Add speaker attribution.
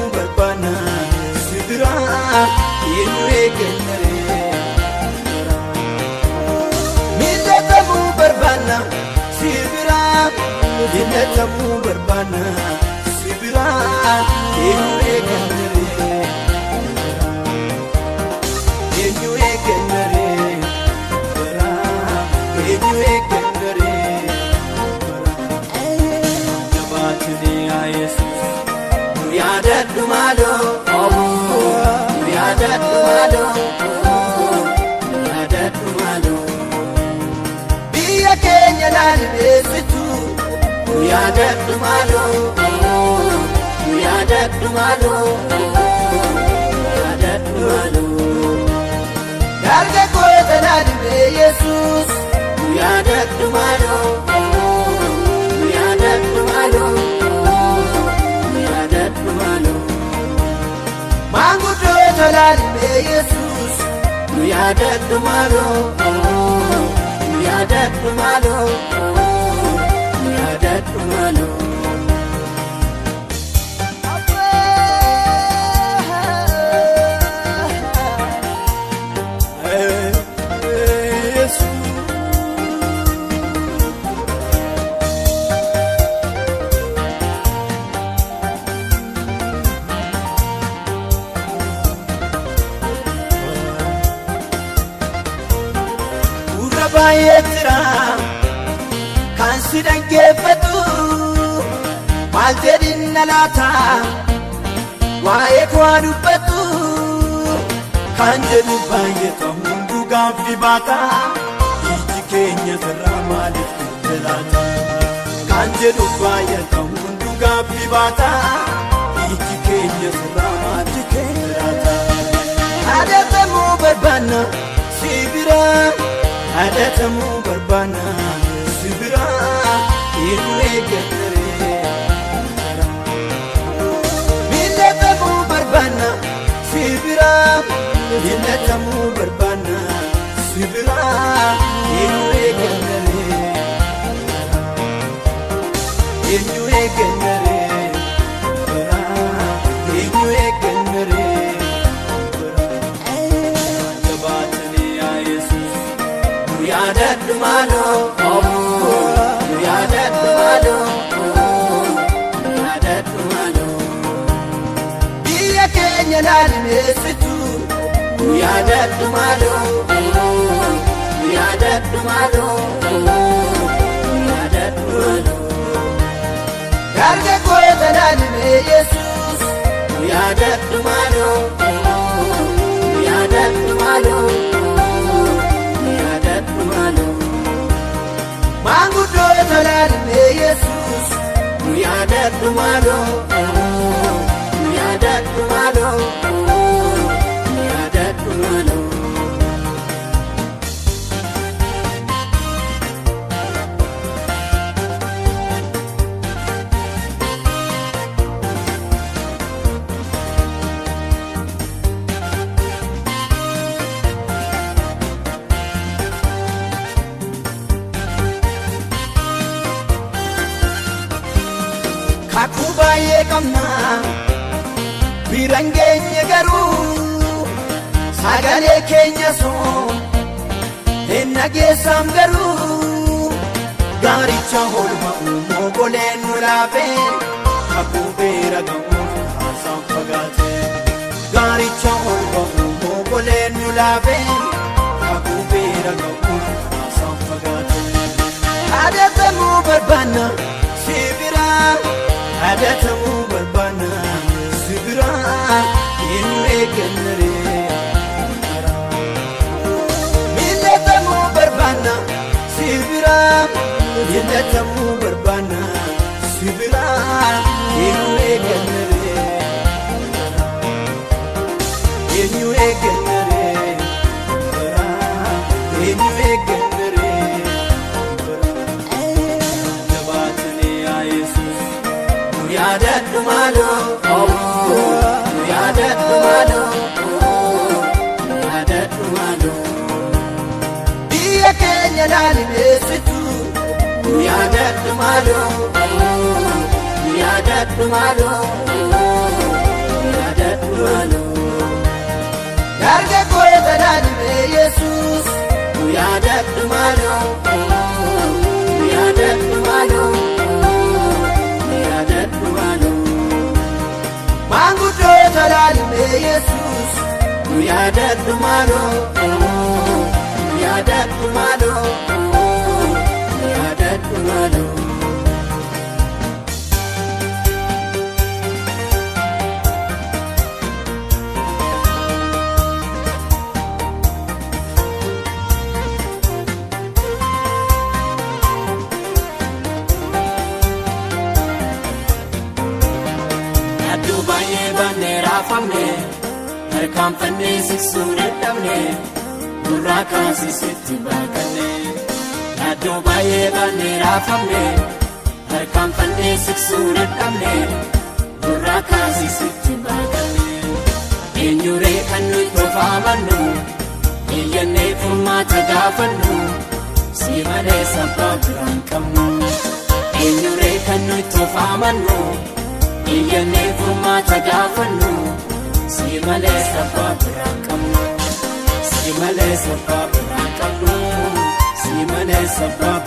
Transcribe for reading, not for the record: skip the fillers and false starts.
Speaker 1: Miillatamuu barbaanna si biraa eenyu eeggannaree? Miillatamuu barbaanna si biraa, miillatamuu barbaanna si biraa eenyu eeggannaree? Eenyu eeggannaree? Biraa eenyu eeggannaree? Jabaatanii yaa Yesuus nu yaadadhu maaloo, nu yaadadhu maaloo, nu yaadadhu maaloo. Biyya keenya laalibeessitu nu yaadadhu maaloo, nu yaadadhu maaloo, nu yaadadhu maaloo. Dargaggoota laalibee Yesuus nu yaadadhu maaloo, nu yaadadhu maaloo, nu yaadadhu maaloo. Maanguddoota laalibee Yesuus nu yaadadhu maaloo, nu yaadadhu maaloo, nu yaadadhu maaloo. Gurra baay'ee jira kan si dhaggeeffatu, maal jedhinna laata waa'ee koo dubbatu kan jedhu baay'ee hunduu gaaffii baata, iji keenya sirraa maaliif turte laata kan jedhu baay'ee hunduu gaaffii baata, iji keenya sirraa maaliif turte laata. Adatamuu barbaanna si biraa, adatamuu barbaanna si biraa eenyu eeggataree? Miillatamuu barbaanna si biraa, miillatamuu barbaanna si biraa eenyu eeggataree? Eenyu eeggataree? Biraa eenyu eeggataree? Jabaatanii yaa Yesuus nu yaadadhu maaloo, nu yaadadhu maaloo, nu yaadadhu maaloo. Biyya keenya laalimeessitu nu yaadadhu maaloo, nu yaadadhu maaloo, nu yaadadhu maaloo. Dargaggoota laalimee Yesuus nu yaadadhu maaloo, nu yaadadhu maaloo, nu yaadadhu maaloo. Maanguddoota laalimee Yesuus nu yaadadhu maaloo, nu yaadadhu maaloo, nu yaadadhu maaloo. Kakuu baay'ee qabna biraan geenye, garuu sagalee keenya soo hin dhageessam, garuu gaaricha holma moogoleen nu laafee kakuu beera ga'uuf kaasaan fagaate. Gaaricha holma moogoleen nu laafee kakuu beera ga'uuf kaasaan fagaate. Adatamuu barbaanna si biraa, adatamuu barbaanna si biraa eenyu eeggannaree? Miillatamuu barbaanna si biraa, miillatamuu barbaanna si biraa eenyu eeggannaree? Eenyu eeggannaree? Biraa eenyu eeggannaree? Jabaatanii yaa Yesuus nu yaadadhu maaloo, nu yaadadhu maaloo, nu yaadadhu maaloo. Biyya keenya laalimeessitu nu yaadadhu maaloo, nu yaadadhu maaloo, nu Lafa laalimee Yesuus, nu yaadadhu maaloo, nu yaadadhu maaloo, nu yaadadhu maaloo. Yaadduu baay'ee baannee raafamne, harkaanfannee siqsuu dadhabne, nurraa kaasisitti baaqanne. Yaadduu baay'ee baannee raafamne, harkaanfannee siqsuu dadhabne, nurraa kaasisitti baaqanne. Eenyuree kan nuyi tofaamannu, iyyannee furmaata gaafannu, si malee sabbaa biraan qabnu. Eenyuree kan nuyi tofaamannu, iyyannee furmaata gaafannu, si malee sabbaa biraan qabnu. Si malee sabbaa biraan qabnu. Si malee sabbaa